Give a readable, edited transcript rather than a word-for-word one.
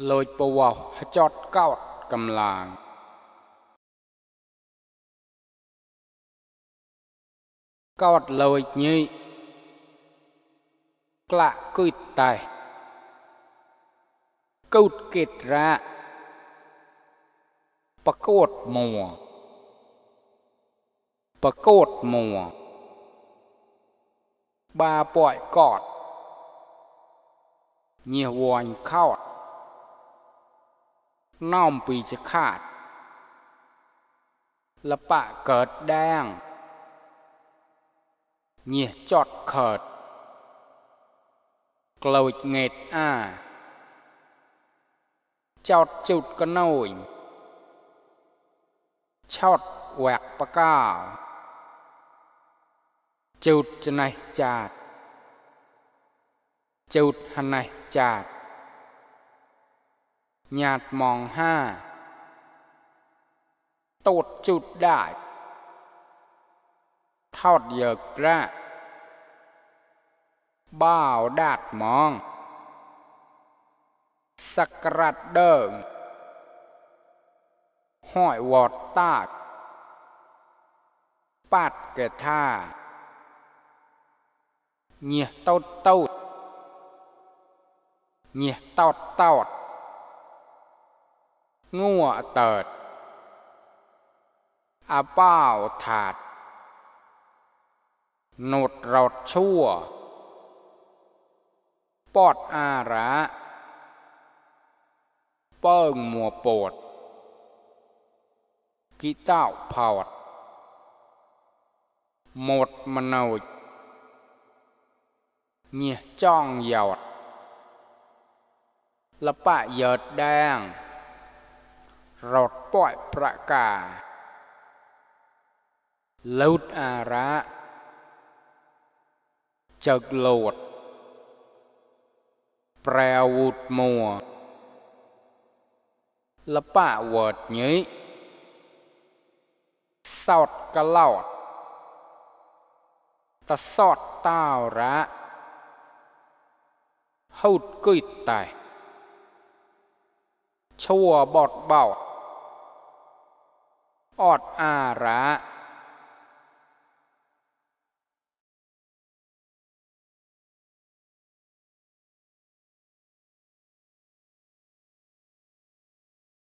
ลอยปวาวจอดเก้ากำลางกอดลอยนี้กละกุยตายกุดกิดระปะโกดมัวปะโกดมัวบาปล่อยกอดเหนียววนเข้าน้อมปีจะขาดละปะเกิดแดงเหนียจอดเขิดกลอยเงดจอดจุดกระโนยชอดแหวกปะก้าจุดจะไหนจาดจุดหันไหนจาดหยาดมองห้าตดจุดได้ทอดเยอะระบ่าวดาดมองสักรัดเดิงห้อยวอดตากปาดเกท่าเงียเต้าเต้าเงียเต้าเต้างัวเติดอาเป้าถาดโนดรอดชั่วปอดอาระเปิ้งมัวปวดกีเต้าเผาดหมดมโนยเงียจ้องหยอดละปะเยิดแดงรอดปล่อยประกาลุดอาระจักโลดแปรวุดมัวละปะเวิดนี้สอดกะเล่าตะสอดเต้าระหุดกุยตายชั่วบอดเบาออดอาระ